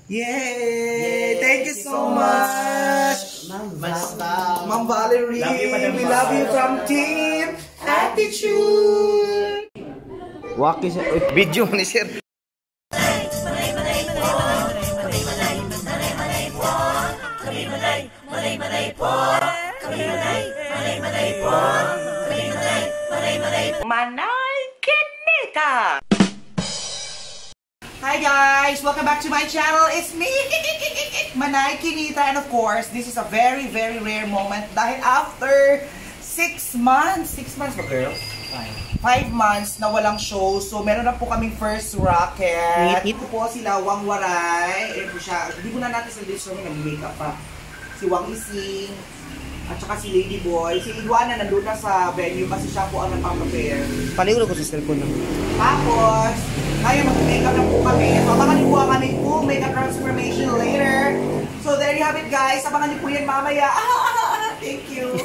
Yay! Thank you so much! Ma'am Valerie, we love you from Team Attitude! Waki sa video ni sir. Manay Kinita! Hi guys! Welcome back to my channel. It's me, Manay Kinita, and of course, this is a very, very rare moment dahil after 6 months, 6 months ba girl? 5 months na walang show. So, meron na po kaming first rocket. Ito po sila, Wang Waray. Ito siya. Hindi ko na natin sa list room, nag-makeup pa. Si Wang Ising. At saka si Lady Boy. Si Iguana nandun na sa venue kasi siya po ang napang-prepare. Paliguro ko sa cellphone lang. Tapos, ngayon mag-makeup na po kami. So, abangan niyo po ang aming full makeup transformation later. So, there you have it guys. Abangan niyo po yan mamaya. Thank you.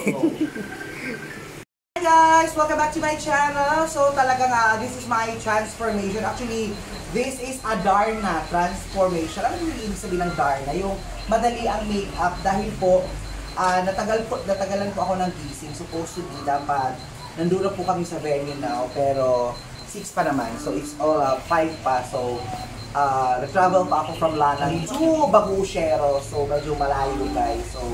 Hi guys! Welcome back to my channel. So talagang this is my transformation. Actually, this is a Darna transformation. Ano yung ibig sabihin ng Darna? Yung madali ang makeup dahil po natagalan po ako ng gising. Supposed to be dapat nandun na po kami sa venue now pero 6 pa naman. So it's all 5 pa. So nag-travel pa ako from Lanang to Bagushero. So medyo malayo guys. So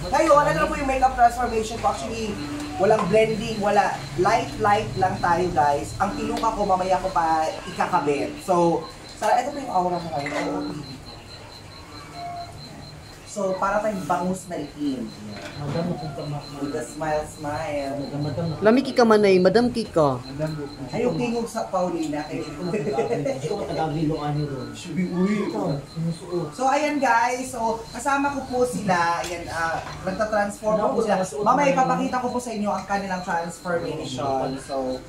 ngayon, ano na po yung makeup transformation ko? Actually, walang blending, wala. Light lang tayo guys. Ang piluka ko, mamaya ko pa ikakabit. So, ito po yung aura ko ngayon. So, para tayong bangus na itim. With a smile. Lami ki ka manay, madam ki ka. Ayaw tingog sa Paulina. So, ayan guys. So, kasama ko po sila. Ayan, nagtatransform po sila. Mamaya ipapakita ko po sa inyo ang kanilang transformation. So,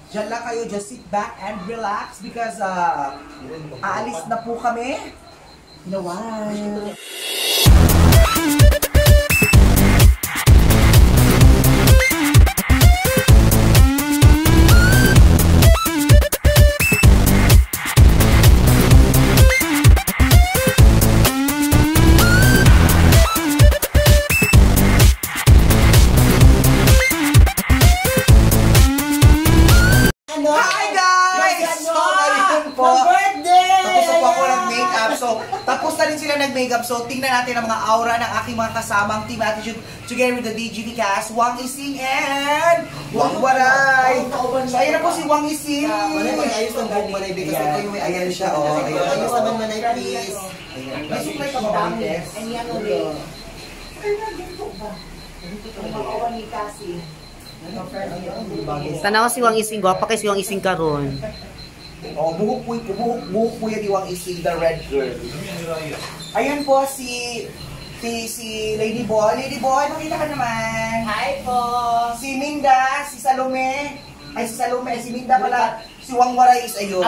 dyan lang kayo. Just sit back and relax because aalis na po kami. In a while. Nag-makeup. So, tingnan natin ang mga aura ng aking mga kasamang Team Attitude together with the DGV cast, Wang Ising and Wang Waray. So, ayan na po si Wang Ising. Ayos ng buhok Manay because ito yung may ayan siya. Ayos naman Manay, please. Nasuklay ka ba ba, Tess? And yan ulit. Ay, nagito ba? Ang mga aura ni Cassie. Tanaw si Wang Ising, gwapa kay si Wang Ising karon. Buhok po yan Wang Ising, the red girl. Ayan po si Lady Boy. Lady Boy, makita ka naman. Hi po. Si Minda, si Salome. Si Minda pala. Si Wang Waray is ayun.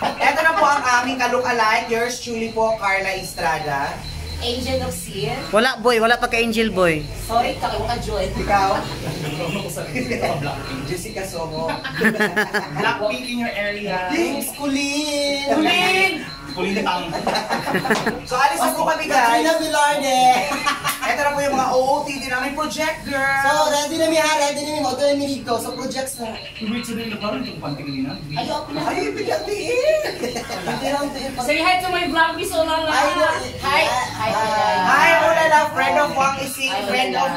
Ito na po ang aming kalookalike. Yours truly po, Carla Estrada. Angel of Sin. Wala boy, wala pa ka Angel boy. Sorry, kaka-join. Ikaw? Jessica Somo. Blackpink in your area. Thanks, Kulin! Kulin tang. So, alis na po kami guys. Katrina Villarde. Ito na po yung mga OOTD namin project, girl. So, ready na mi Oto na mi dito sa projects na. Wait, so din parang itong pantingin na. Ay, bigyan-tiin. Say hi to my vlog, Miss Olala. Hi. Hi, Olala, friend of Wang Ising, friend of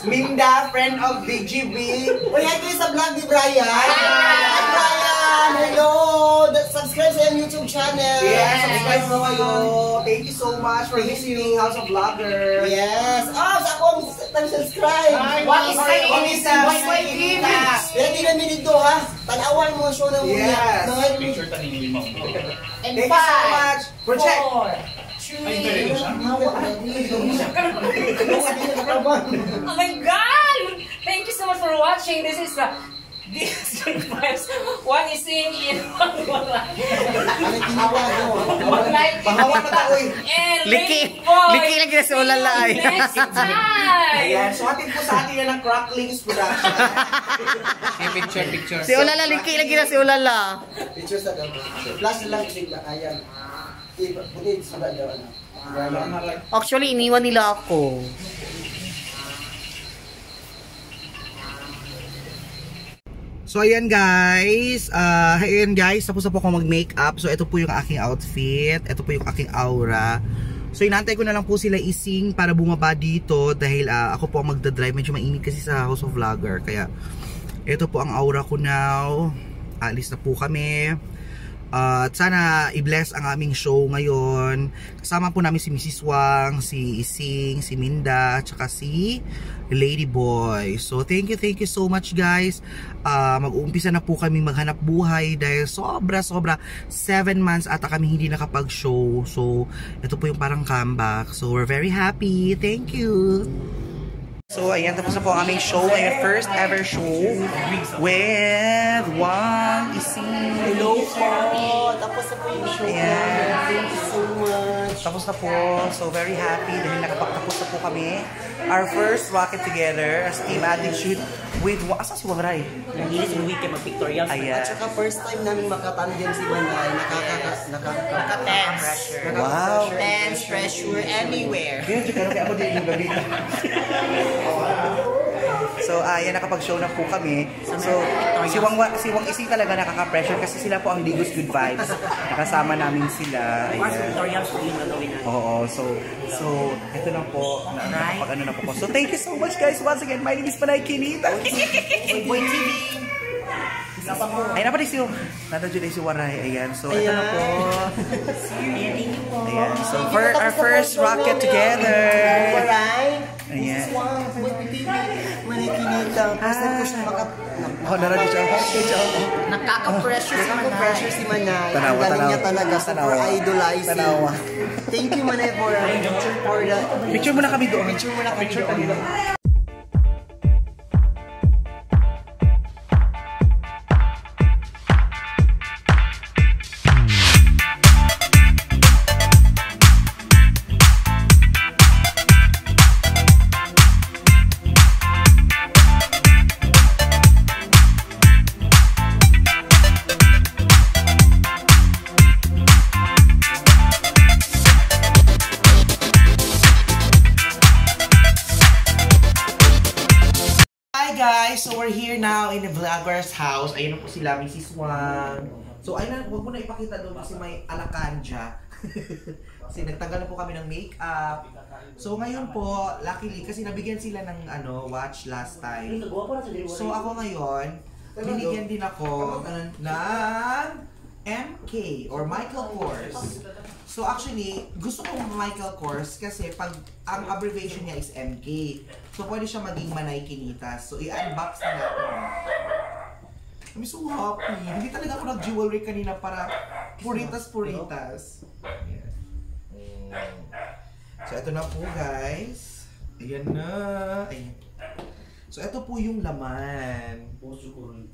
Minda, friend of DGB. Uy, hi kayo sa vlog ni Brian. Hi, Brian. Hello. Subscribe sa YouTube channel. Yes, subscribe po kayo. Thank you so much for visiting House of Vlogger. Yes. Sa akong subscribe. Wang Ising. Ready na mi dito ha. Tanawan mo show ng Yes. Picture ta ni Ma'am. And Thank you so much. Project. 4, 3. Ay, pwede siya? Oh my God! Thank you so much for watching. This is Wang Ising in Wang Waray. Pangawan na tayo eh. And Liki Boy. lagi na si Olala ay. Next time. Ayan, so atin po sa atin na ng Cracklings Production. Picture. Si Olala liki lagi na si Olala. Picture sa gamit. Flash lang sigla. Ayan. Buti sila daw. Actually, iniwan nila ako. So ayan guys, tapos na po ako mag-makeup. So ito po yung aking outfit, ito po yung aking aura. So inantay ko na lang po sila ising para bumaba dito dahil ako po ang magdadrive. Medyo mainit kasi sa House of Vlogger, kaya ito po ang aura ko now. Alis na po kami. At sana i-bless ang aming show ngayon. Kasama po namin si Mrs. Wang, si Ising, si Minda, tsaka si Ladyboy. So thank you so much guys. Mag-uumpisa na po kami maghanap buhay dahil sobra 7 months ata kami hindi nakapag-show. So ito po yung parang comeback. So we're very happy. Thank you. So ayan, tapos na po ang aming show ngayon. First ever show with Wang Ising. Hello po. Tapos na po yung show. Thank you so much. Tapos na po. So very happy dahil nakapagtapos na po kami. Our first rocket together as Team Attitude with Wang. Asa si Wang Rai? Nagilis yung weekend mag-pictorial. Ayan. At saka first time namin makatandem si Manay. Nakaka-pressure. Wow. Tense pressure anywhere. Kaya ako din yung gabi. So ayan, nakapag-show na po kami. So si Wang Ising talaga nakaka-pressure kasi sila po ang Digos Good Vibes. Nakasama namin sila. Pictorial po yung gagawin natin. Oo, so ito na po, nakapag-ano na po ko. So thank you so much guys. Once again, my name is Panay Kinita. Boy TV. Ay, napaday si Waray. Ayan, so ito na po. Ayan, so for our first rocket together. Ayan. Manay Kinita. First time ko siya Naradyo siya. Nakaka-pressure si Manay. Tanawa, Ang galing niya tanawa. talaga. Super idolizing. Tanawa. Thank you Manay for the... Picture muna kami doon. Picture kami doon. Guys, so we're here now in the vlogger's house. Ayun na po sila, Mrs. Wang. So ayun na, huwag mo na ipakita doon kasi may alakanja. Kasi nagtanggal na po kami ng makeup. So ngayon po, luckily, kasi nabigyan sila ng watch last time. So ako ngayon, binigyan din ako ng MK or Michael Kors. So actually, gusto ko Michael Kors kasi pag ang abbreviation niya is MK. So pwede siya maging Manay Kinita. So i-unbox na natin. I'm so happy. Hindi talaga ako nag-jewelry kanina para puritas. Ayan. So ito na po guys. Ayan na. Ayan. So ito po yung laman.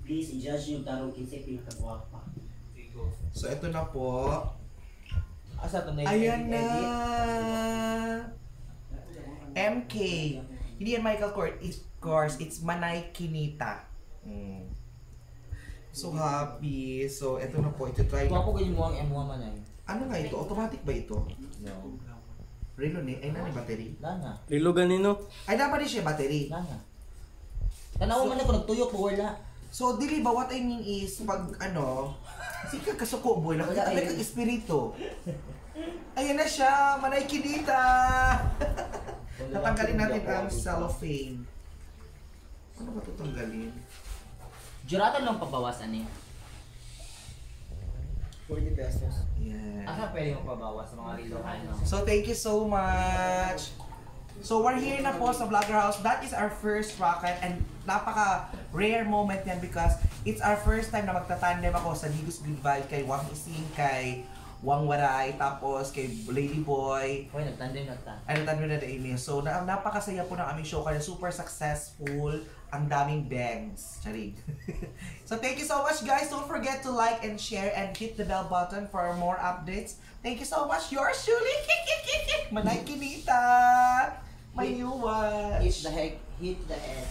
Please, i-judge yung tarong kinsay pinakagwapa. So ito na po. Asa ito na yung Ayan na! MK. Hindi yan Michael Kors. It's Manay Kinita. So happy. So ito na po. Ito try na. Ako ganyan mo ang M1 Manay. Ano nga ito? Automatic ba ito? No. Relo ni? Ay nani battery? Lana. Lilo ganino. Ay dapat din siya battery. Lana. Tanawa man ako nagtuyok po wala. So dili ba what I mean is pag sige kasuko boy. Nakita ka kang espiritu. Ayan na siya, Manay Kinita! Tatanggalin natin ang cellophane. Ano ba ito tanggalin? Juratan lang pabawas ani. 40 pesos. Yan. Asa pwede mo pabawas sa mga rilohan no? So thank you so much! So we're here na po sa Vlogger House. That is our first rocket and napaka-rare moment yan because it's our first time na magtatandem ako sa Digos Good Vibe kay Wang Ising, kay Wang Waray, tapos kay Ladyboy. Hoy, nagtandem na ta. Ano tanong na Amy. So napakasaya po ng aming show kaya super successful. Ang daming bangs. Charig. So thank you so much guys. Don't forget to like and share and hit the bell button for more updates. Thank you so much. Yours truly. Manay Kinita. My new watch. Hit the egg.